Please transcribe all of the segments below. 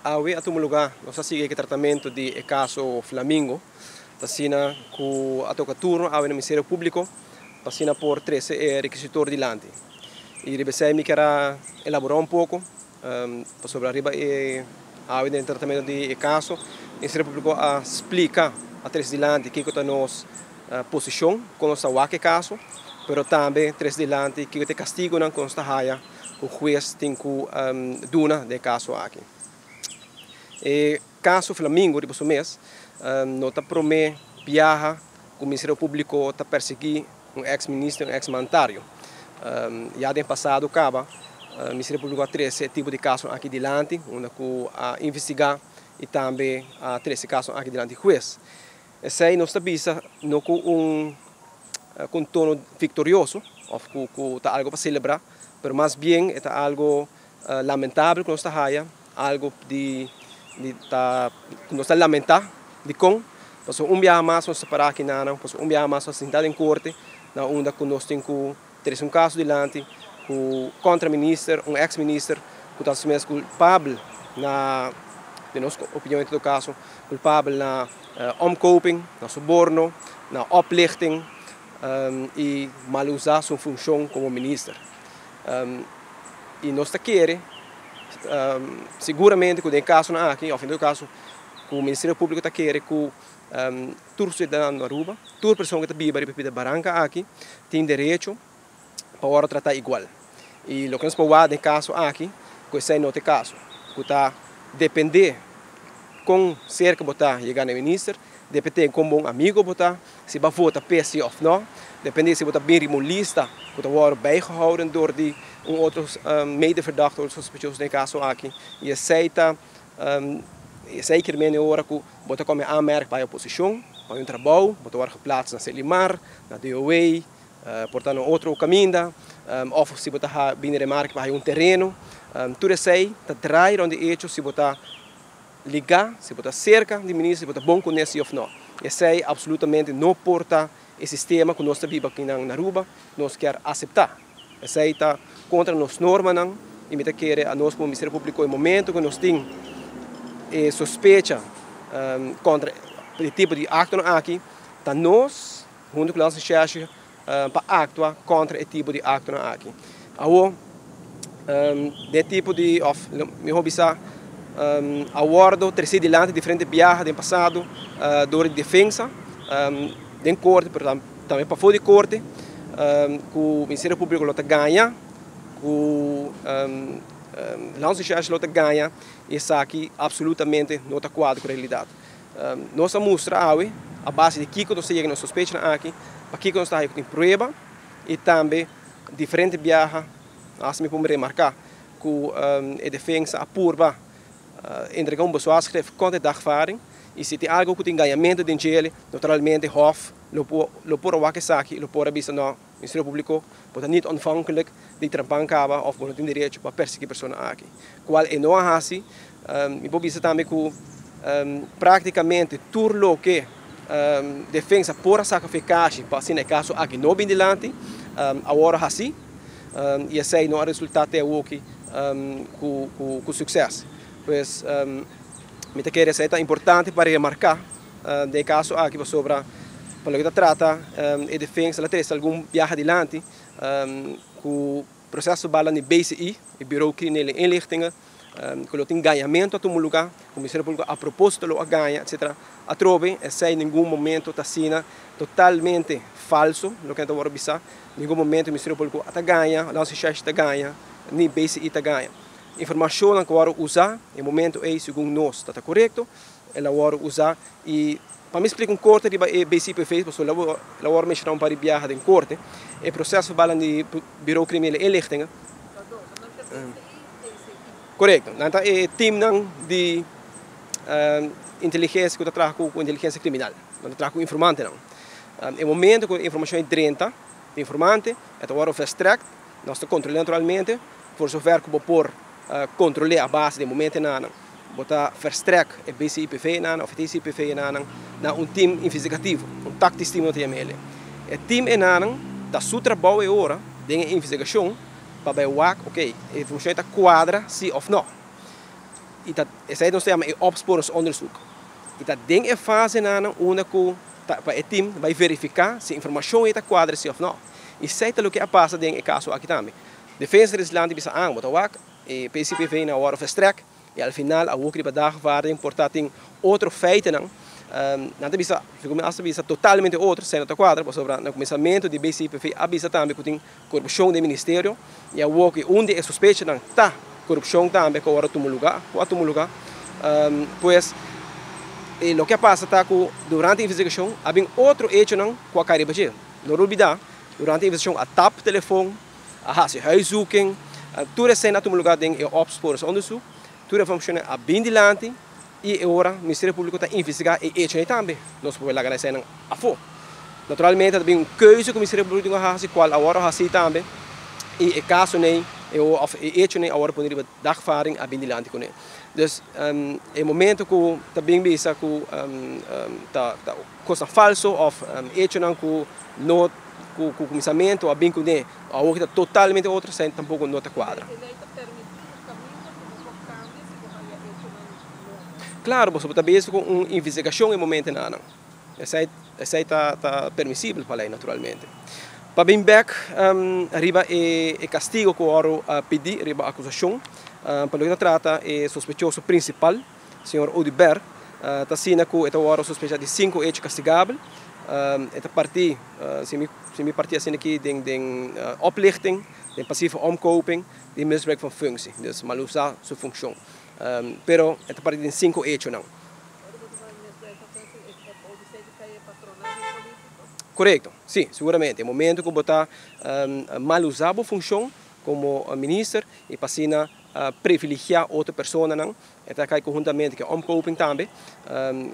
Awe a tuma lugá, nos a sigui ku e tratamentu di e kaso Flamingo. Ta asina ku a toka turno awe na Ministerio Públiko pa asina por trese e rekisitor dilanti. I riba esei mi kier a elaborá un poko pasobra riba e awe den e tratamentu di e kaso Ministerio Públiko a splika, a trese dilanti kiko ta nos posishon, kon nos ta wak e kaso, pero tambe trese dilanti kiko ta e kastigunan ku nos ta haya ku hues tin ku duna den e kaso aki. E kaso Flamingo riba su mes no ta promé biaha ku Ministerio Públiko ta persiguí un eks minister, un eks mandatario. Ya den pasado kaba Ministerio Públiko a trese e tipo di kasonan aki dilanti unda ku a investigá i tambe a trese e kasonan aki dilanti hues. Esei nos ta bisa no ku un ku un tono viktorioso òf ku ku ta algu pa selebrá, pero mas bien e ta algu lamentabel ku nos ta haya, algu di di ta ku nos ta lamentá. Dikon? Pasobra un biaha mas nos ta pará aki nan, pasobra un biaha mas nos ta sinta den korte na unda ku nos tin ku trese un kaso dilanti ku kontra minister, un eks minister ku ta su mes kulpabel na, den nos opinion en todo kaso, kulpabel na omkoping, na soborno, na oplichting i mal usa su funshon komo minister. I nos ta kere seguramente ku den e kasonan aki, òf en todo kaso ku Ministerio Públiko ta kere ku Tur ciudadano di Aruba, tur persona cu ta biba riba e pida baranca aki tin derecho pa worde trata igual. Y loke nos por wak den e caso aki, cu esey no ta e caso, cu ta depende con cerca bo ta yega na e minister, depende con bon amigo bo ta, si bo a vota p'e si of no, depende si bo ta bin riba un lista cu ta worde bijgehouden door di un otro medeverdachte of sospechoso den e caso aki. Y esey ta Esei kier mende ora ku bo ta kome aanmerk pa e posishon, pa un trabou, bo ta wòrdu geplaats na Selimar, na DOW, por ta na otro kaminda, òf si bo ta bini remarke pa haña un tereno. Tur esei ta draai rònt di echo si bo ta ligá, si bo ta serka di minister, si bo ta bon kuné si òf nò. Esei apsolutamente no por ta e sistema ku nos ta biba akinan na Aruba, nos kier aseptá. Esei ta kontra nos normanan i mi ta kere a nos komo Ministerio Públiko e momento ku nos tin e sospecha kontra e tipo di aktonan aki ta nos huntu ku Landsrecherche pa aktua kontra e tipo di aktonan aki. Awor den tipo di òf mihó bisa a wòrdu tresé dilanti diferente biaha den pasado dor di defensa den korte pero tambe pafó di korte ku Ministerio Públiko lo ta gaña, ku Landsrecherche lo ta gaña i esaki apsolutamente no ta kuadra ku realidat. Nos a mustra awe a base di kiko nos ta yega na nos sospechanan aki, pakiko nos ta haya ku tin prueba i tambe diferente biaha, hasta mi por remarká ku e defensa a purba entrega un bezwaarschrift kontra e dagvaarding i si tin algu ku tin gañamentu den djele, naturalmente Hof Lo por lo por a wak esaki y lo por a bisa no, Ministerio Publico, bo ta niet ontvankelijk di trampan caba of bo no tin derecho pa persegui persona aki. Cual e no a haci. Mi por bisa tambe cu practicamente tur loke defensa por a saca fe cashi pa asina e caso aki no bin dilanti, awor a haci y esey no a resulta te awoki cu succes. Pues mi ta kere esey ta importante pa remarca. Den e kaso aki pasobra pa loke ta trata e defensa la trese algun biaha dilanti ku proseso bala di BCI, e Bureau Criminele Inlichtingen, ku lo tin gañamentu a tuma luga, ku Ministerio Públiko a propósito lo a gaña etcetera. Atrobe esei ningun momento ta asina totalmente falso loke nan ta wòrdu bisa. Ningun momento Ministerio Públiko a ta gaña, Landsrecherche ta gaña, ni BCI ta gaña. Informashonnan ku wòrdu usa e momento ei segun nos ta ta korekto. El a wòrdu usá i pa mi splika un korte riba e BCPV, pasobra el a wòrdu menshoná un par di biaha den korte, e proseso balan di Bureau Criminele Inlichtingen. Korekto. Nan ta e teamnan di inteligensia ku ta traha ku inteligensia kriminal. Nan ta traha ku informantenan. E momento ku e informashon ei drenta di informante, e ta wòrdu verstrekt, nos ta kontrol'é naturalmente, for zover ku bo por kontrol'é a base di e momentenan. Bo ta verstrek e BCIPV-nan of e TCIPV-nan na un team investigativo, un tactisch team nan ta yama el'e. E team enanan ta su trabou e ora den e investigashon pa bai wak, ok, e informashon ei ta kuadra si of no. Y ta esey nos ta yama e opsporingsonderzoek. Y ta den e fasenan unda cu ta pa e team bay verifica si informacion ey ta cuadra si of no. Y esey ta loke a pasa den e caso aki tambe. Defensa di Islandi bisa an bo ta wak e PCPV na worde verstrek y al final a wok riba dagvaarding por ta tin otro feitennan. Nan ta bisa, segun mi hasta bisa totalmente otro, esey no ta cuadra pasobra na cuminsamento di BCPV a bisa tambe cu tin Korupshon den ministerio i awor ku un di e sospechanan ta korupshon tambe ku awor a tuma lugá, ku a tuma lugá. Pues e loke a pasa ta ku durante e investigashon a bin otro echonan ku a kai riba dje. No olbidá, durante e investigashon a tap telefon, a hasi huiszoeking, tur esei a tuma lugá den e opsporingsonderzoek, tur e informashonnan a bin dilanti i e ora Ministerio Públiko ta investigá e echonan ei tambe. Nos por laga na eseinan afó. Naturalmente ta bin un keuze ku Ministerio Públiko tin ku hasi, kual awor a hasi tambe, i e kasonan òf e echonan awor a pone riba dagvaarding a bin dilanti kuné. Dus e momento ku ta bin bisa ku ta kosnan falso òf echonan ku no ku kuminsamentu a bin kuné awor ta totalmente otro, esei tampoko no ta kuadra. Klaro, boso por ta bezig ku un investigashon e momentonan. Esei esei ta ta permisibel pa lei naturalmente. Pa bin bek riba e e kastigo ku wòrdu a pidi riba akusashon pa loke ta trata e sospechoso prinsipal señor Oduber ta asina ku e ta wòrdu sospecha di sinku echo kastigabel. E ta partí si mi si mi partí asina aki den den oplichting, den pasieve omkoping, den misbruik van functie, dus malusá su funshon. Pero e ta partí den sinku echonan. Korekto, si, seguramente. E momento ku bo ta mal usa bo funshon komo minister i pa asina privilegiá otro personanan, e ta kai konhuntamente ku e omkoping tambe,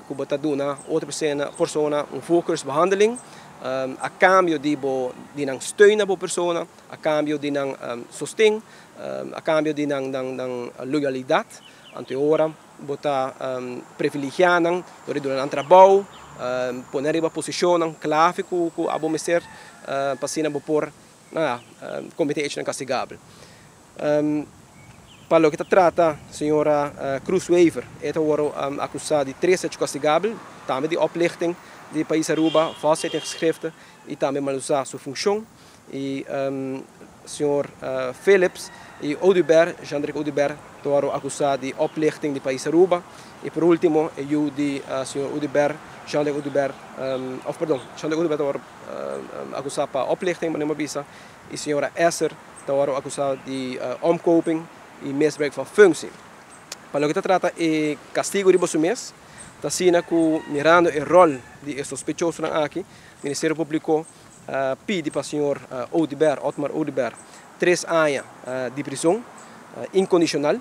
ku bo ta duna otro persona un voorkeursbehandeling a kambio di bo di nan steun na bo persona, a kambio di nan sosten, a kambio di nan loyalidat. Anto e ora Bo ta privilegiá nan dor di duna nan trabou, pone riba posishonnan klave ku abo mester pa asina bo por kometé echonan kastigabel. Pa loke ta trata señora Cruz Wever, e ta wòrdu akusá di tres echo kastigabel, tambe di oplichting di pais Aruba, valsheid in geschriften i tambe malusá su funshon. I señor Philips i Oduber, Jean-Drik Oduber, ta wòrdu akusá di oplichting di pais Aruba. I por último e yu di señor Oduber, Jean-Drik Oduber, òf perdon, Jean-Drik Oduber ta wòrdu akusá pa oplichting, manera mi a bisa, i señora Esser ta wòrdu akusá di omkoping i misbruik van functie. Pa loke ta trata e kastigu riba su mes, ta asina ku mirando e ròl di e sospechosonan aki, Ministerio Públiko a pidi pa señor Oduber, Otmar Oduber, tres aña di prison incondicional.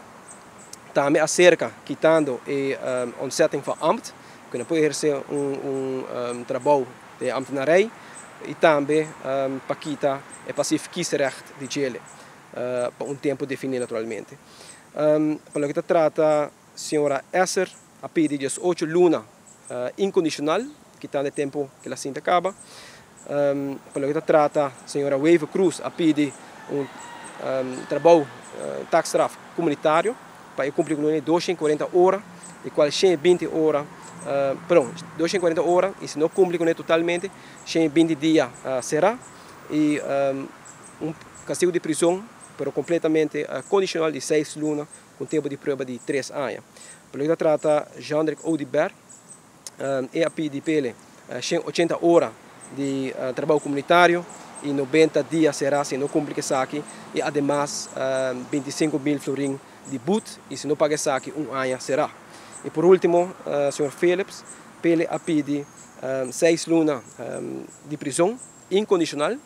Tambe acerca kitando e ontzetting van ambt, cu no por eherce un trabou den ambtenarij, y tambe pa kita e passief kiesrecht di djele pa un tempo defini naturalmente. Pa loke ta trata señora Esser a pidi diesocho luna incondicional, kitando e tempo cu el a sinta caba. Pa loke ta trata señora Wever Croes a pidi un trabou taakstraf comunitario pa e cumpli cu lo 240 ora, di cual 120 ora, perdon, 240 ora y si no cumpli cune totalmente 120 dia cera y un castigo di prison pero completamente condicional di 6 luna cu un tempo di prueba di 3 aña. Pa loke ta trata Jean-Drik Oduber e a pidi p'e 180 ora di trabou komunitario i 90 dia será si no kumpli ku esaki i ademas 25 mil florin di but i si no paga esaki un aña será. I por último señor Philips p'e a pidi 6 luna di prizon inkondishonal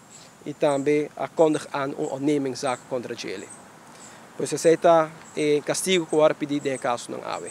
i tambe a kondig aan un ontnemingszaak kontra djele. Pues esei ta e kastigu ku wòrdu pidi den e kasonan awe.